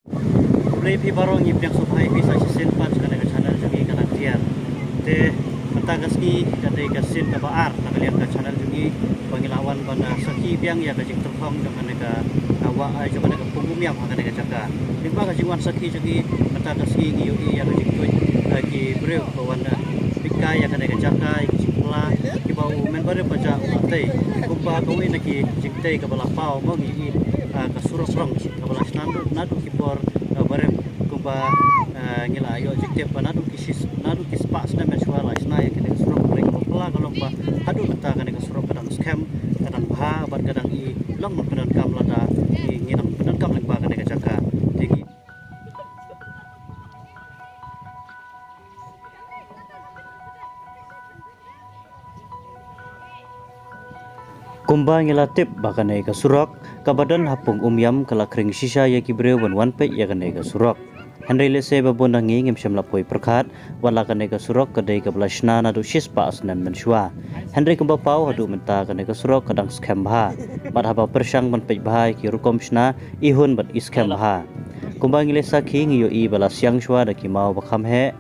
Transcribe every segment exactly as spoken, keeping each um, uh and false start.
Khublei phi baroh, ngi pdiang sngewbha ïa phi sa shisien pat sha kane ka channel jong ngi Ka Nang Tiar. Te mynta ka sngi ka dei ka sien kaba ar na ka liang ka channel jong ngi ba ngi la wan ban, ah, sakhi biang ïa ka jingtyrkhong jong kane ka, ah, wah, ah, jong kane ka pung Umiam ha kane ka jaka. Lyngba ka jingwan sakhi jong ngi mynta ka sngi ngi ïohi ïa ka jingtuid, ah, ki briew ba wan, ah, peit kai ïa kane ka jaka, ïa ka jingpla kiba u Member Barim ba jah u la tei. Kumba kawei na ki jingtei kaba la paw mo ngi ïohi, ah, ka surok rong kaba la shna naduh, naduh ki por, ah, barim. Kumba, ah, ngi la ïoh jingtip ba naduh ki shis-, naduh ki spah snem mynshuwa la shna ïa kane ka surok, hynrei kaba pla ka long ba haduh mynta kane ka surok ka dang skhem, ka dang bha bad ka dang i long ban pyndonkam lada i ngi nang pyndonkam lyngba kane ka jaka. Te ngi Kumba ngi la tip ba kane ka surok kaba don ha pung Umiam ka la khring shisha ïa ki briew ban wan peit ïa kane ka surok. Hynrei lehse ba bun na ngi ngim shym la poi pyrkhat wat la kane ka surok ka dei kaba la shna naduh shispah snem mynshuwa. Hynrei kumba paw haduh mynta kane ka surok ka dang skhem bha. Bad haba pyrshang ban peit bha ïa ki rukom shna, i hun bad i skhem bha. Kumba ngi leh sakhi ngi ïohi ba la siang shuwa da ki maw ba kham heh,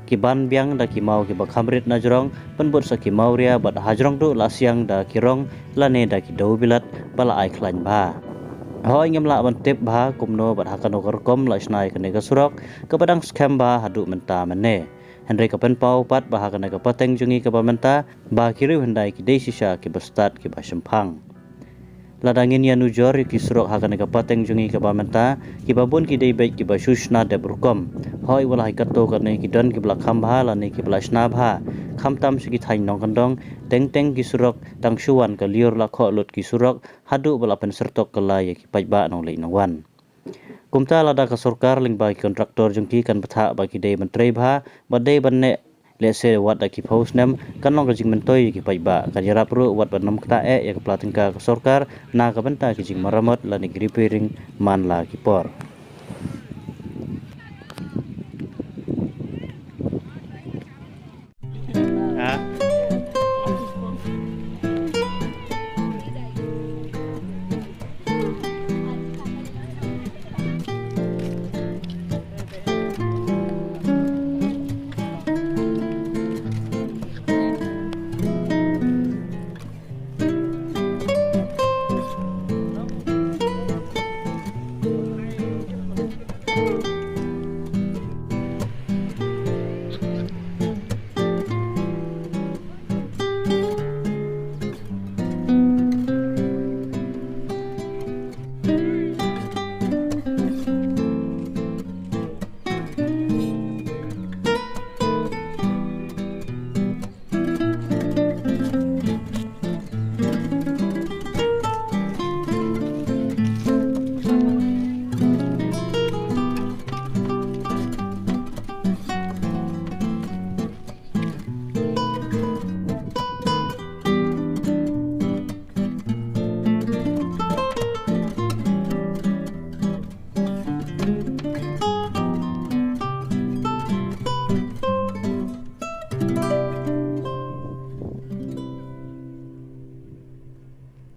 ki ban biang da ki maw kiba kham rit na jrong, pynbud sa ki mawria bad ha jrong duh la siang da ki rong lane da ki dew bilat ba la ai khlaiñ bha. Hooid ngim lah ban tip bha kumno bad ha kano ka rukom la shna ïa kane ka surok kaba dang skhem bha haduh mynta mynne. Hynrei ka pynpaw pat ba ha kane ka pateng jong ngi kaba mynta ba ki riew hyndai ki dei shisha kiba stad kiba shemphang. Lada ngin ïa nujor ïa ki surok ha kane ka pateng jong ngi kaba mynta, kiba bun ki dei beit kiba shu shna dep rukom. Hooid wat la hi katto katne ki don kiba la kham bha lane kiba la shna bha. Khamtam sha ki thaiñ nongkyndong, teng teng ki surok, tang shu wan ka lyiur la khoh lut ki surok, haduh ba la pynsyrtok kylla ïa ki paidbah nongleit nongwan. Kumta lada ka sorkar lyngba ki kontraktor jong ki kan bthah ba ki dei ban trei bha, ba dei ban neh lehse wat da ki phew snem, kan long ka jingmyntoi ïa ki paidbah, kan ïarap ruh wat ban ym ktah eh ïa ka pla tyngka ka sorkar na ka bynta ki jingmaramot lane ki repairing man la ki por.